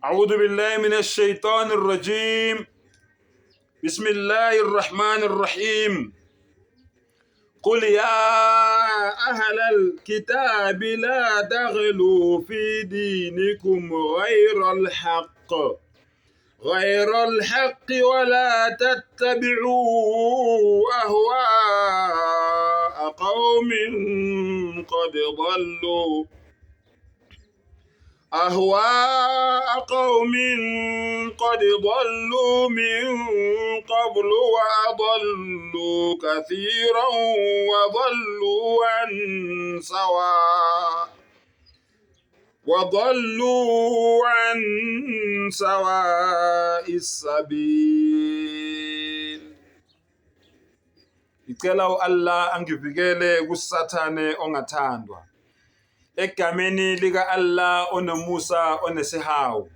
أعوذ بالله من الشيطان الرجيم بسم الله الرحمن الرحيم قل يا أهل الكتاب لا تغلوا في دينكم غير الحق غير الحق ولا تتبعوا أهواء قوم قد ضلوا أهواء قوم قد ضلوا من قبل وأضلوا كثيرا وضلوا عن سواء وضلوا عن سواء السبيل. Ngicela u-Allah angivikele kuSathane ongathandwa. Egameni lika-Allah onomusa onesihawu.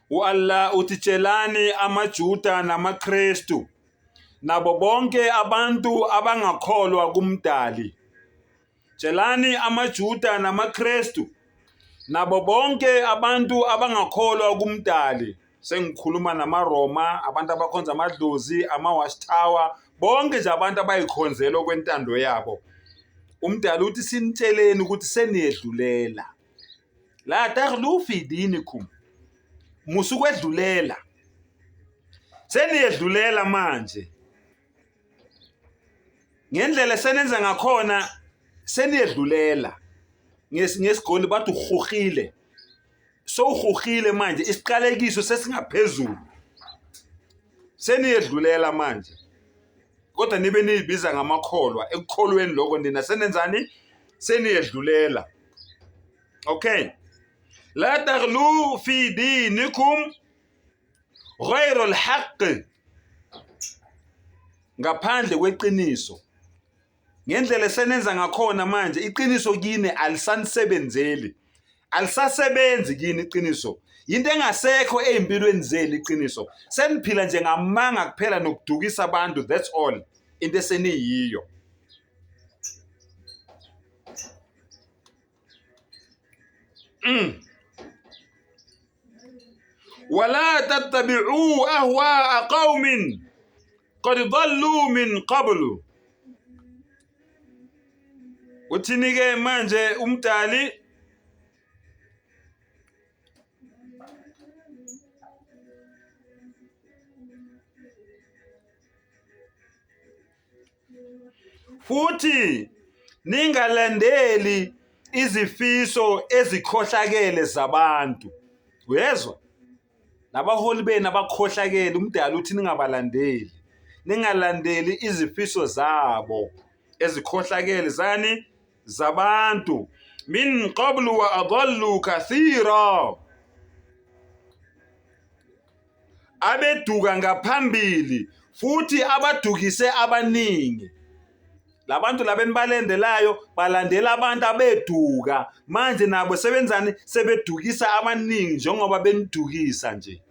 U-Allah uthi tshelani amaJuda namaKristu nabo bonke abantu abangakholwa kuMdali. Tshelani amaJuda namaKristu nabo bonke abantu abangakholwa kuMdali. Sengikhuluma namaRoma, abantu abakhonza amadlozi, ama-watchtower, bonke nje abantu abayikhonzela okwentando yabo. Umdali uthi sinitsheleni ukuthi seniyedlulela. La taghlu fi dinikum. Musa ukwedlulela. Seniyedlulela manje. Ngendlela esenenza ngakhona seniyedlulela. Ngesigoli bathi uhuhile. Sowuhuhile manje isiqalekiso sesingaphezulu. Seniyedlulela manje. Kodwa nibe niyibiza ngamakholwa ekukholweni lokho nina senenzani seniyedlulela. Okay. La taghlu fi dinikum ghayra alhaq, ngaphandle kweqiniso. Ngendlela esenenza ngakhona manje iqiniso kini alisanisebenzeli, alisasebenzi kini iqiniso. Yinto engasekho ey'mpilweni zenu iqiniso. Seniphila nje ngamanga kuphela nokudukisa abantu, that's all into eseniyiyo. Wala tattabi'u ahwa'a qaumin qad dallu min qablu. Uthini-ke manje umdali? Futhi ningalandeli izifiso ezikhohlakele zabantu. Uyezwa? Nabaholi benu abakhohlakele umdali uthi ningabalandeli. Ningalandeli izifiso zabo ezikhohlakele zani zabantu. Min qablu wa adallu kathira. Abeduka ngaphambili futhi abadukise abaningi. Labantu laba enibalendelayo balandela abantu abeduka manje nabo sebenzani sebedukisa abaningi njengoba benidukisa nje.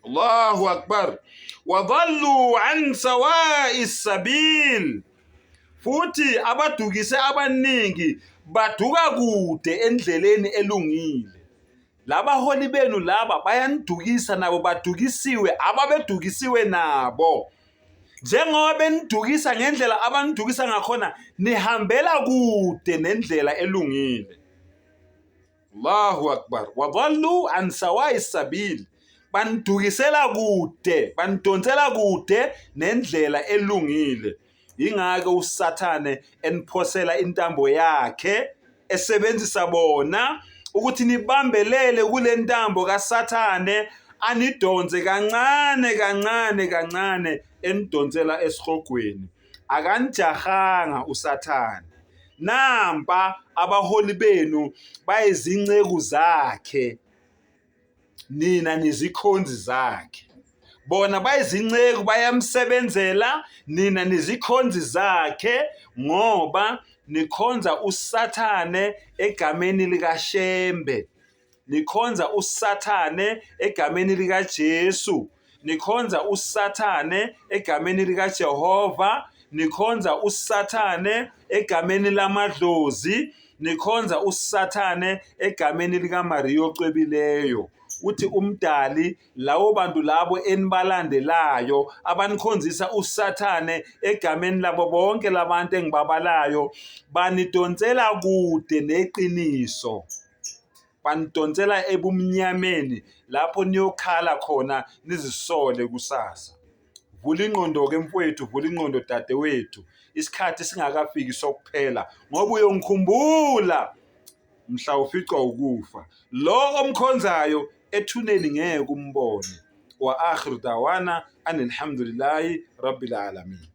Allahu Akbar. Wadallu an sawa'i sabil. Futhi abadukise abaningi baduka kude endleleni elungile. Labaholi benu laba bayanidukisa nabo badukisiwe ababedukisiwe nabo. Njengoba benidukisa ngendlela abanidukisa ngakhona nihambela kude nendlela elungile. Allahu Akbar. Wadallu an sawai sabil. Banidukisela kude, banidonsela kude nendlela elungile. Yingakho uSathane eniphosela intambo yakhe esebenzisa bona ukuthi nibambelele kule ntambo kaSathane anidonse kancane kancane kancane enidonsela esihogweni. Akanijahanga uSathane. Nampa abaholi benu bayizinceku zakhe, nina nizikhonzi zakhe. Bona bayizinceku bayamsebenzela, nina nizikhonzi zakhe ngoba nikhonza uSathane egameni likaShembe. Nikhonza uSathane egameni likaJesu. Nikhonza uSathane egameni likaJehova. Nikhonza uSathane egameni lamadlozi. Nikhonza uSathane egameni likaMariya ocwebileyo. Uthi uMdali, lawo bantu labo enibalandelayo abanikhonzisa uSathane egameni labo bonke labantu engibabalayo, banidonsela kude neqiniso. Banidonsela ebumnyameni lapho niyokhala khona nizisole kusasa. Vula ingqondo-ke mfowethu, vula ingqondo dadewethu, isikhathi singakafiki sokuphela ngoba uyongikhumbula mhla uficwa ukufa. Lo omkhonzayo ethuneni ngeke umbone. Wa akhiru dawana anilhamdulillahi rabbil alamin.